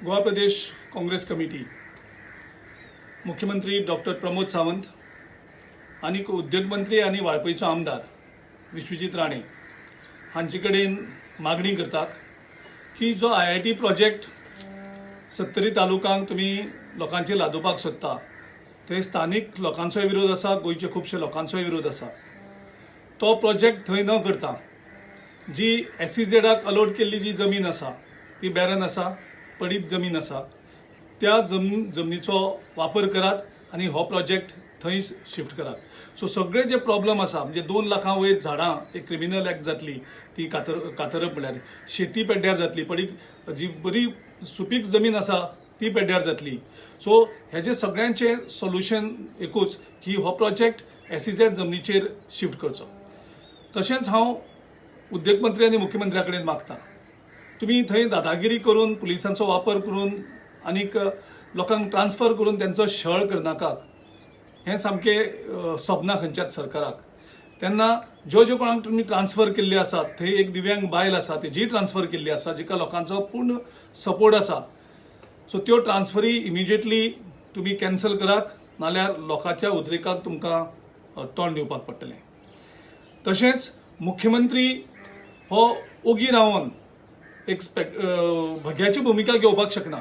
Goa Pradesh Congress committee मुख्यमंत्री doctor Pramod Sawant आनी उद्देग मंत्री आनी वाळपयचो आमदार विश्वजीत राणे हांचे कडेन मागणी करतात की जो आयआयटी प्रोजेक्ट सत्तरी तालुकांक तुमी लोकांचेर लादोवपाक सोदता, थंय स्थानीक लोकांचोय विरोध आसा, गोंयचे खुबशे लोकांचोय विरोध आसा. तो प्रोजेक्ट थंय न करता जी एसईझेडाक अलॉट केल्ली जी जमीन आसा ती बॅरन आसा, पडीत जमीन आसा, त्या जमनीचो वापर करात आनी हो प्रोजेक्ट थंय शिफ्ट करात. सो सगळे जे प्रॉब्लम आसा, म्हणजे 2 लाखां वयर झाडां, एक क्रिमिनल एक्ट जातली ती कातरप म्हळ्यार शेती पेड्ड्यार जातली, पडीक जी बरी सुपीक जमीन आसा ती पेड्ड्यार जातली. सो हेजे सगळ्यांचें सोल्युशन एकूच की हो प्रोजेक्ट एसईझेड जमनीचेर शिफ्ट करचो. तशेंच हांव उद्देग मंत्री आनी मुख्यमंत्र्या कडेन मागता, तुमी थंय दादागिरी करून, पुलिसांचो वापर करून आनीक लोकांक ट्रान्सफर करून तेंचो छळ करनाकात. हें सामकें सोबना खंयच्याच सरकाराक. तेन्ना ज्यो ज्यो कोणाक तुमी ट्रान्सफर केल्ले आसात, थंय एक दिव्यांग बायल आसा, तेजी ट्रान्सफर केल्ली आसा, जिका लोकांचो पूर्ण सपोर्ट आसा, सो त्यो ट्रान्सफरी इमिजिएटली तुमी कॅन्सल करात, नाल्यार लोकांच्या उद्रेकाक तुमकां तोंड दिवपाक पडटलें. तशेंच मुख्यमंत्री हो ओगी रावन एक भग्याची भुमिका घेवपाक शकना.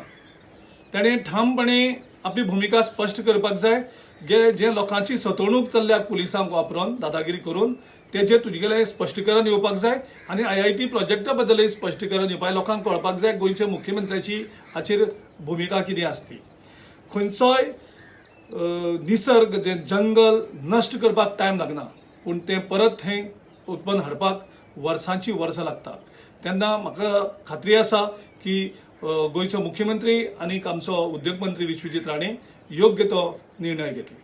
ताणें ठामपणे आपली भुमिका स्पश्ट करपाक जाय. गे जे लोकांची सतवणूक चल्ल्या पुलिसांक वापरून दादागिरी करून, तेजेर तुजेगेलें स्पश्टीकरण येवपाक जाय आनी आयआयटी प्रोजेक्टा बद्दलय स्पश्टीकरण येवपाक, लोकांक कळपाक जाय गोंयच्या मुख्यमंत्र्याची हाचेर भुमिका कितें आसती. खंयचोय निसर्ग जे जंगल नश्ट करपाक टायम लागना, पूण तें परत थंय उत्पन्न हाडपाक वर्सांची वर्सां लागता. तेन्ना म्हाका खात्री आसा की गोंयचो मुख्यमंत्री आनी आमचो उद्देग मंत्री विश्वजीत राणे योग्य तो निर्णय घेतले.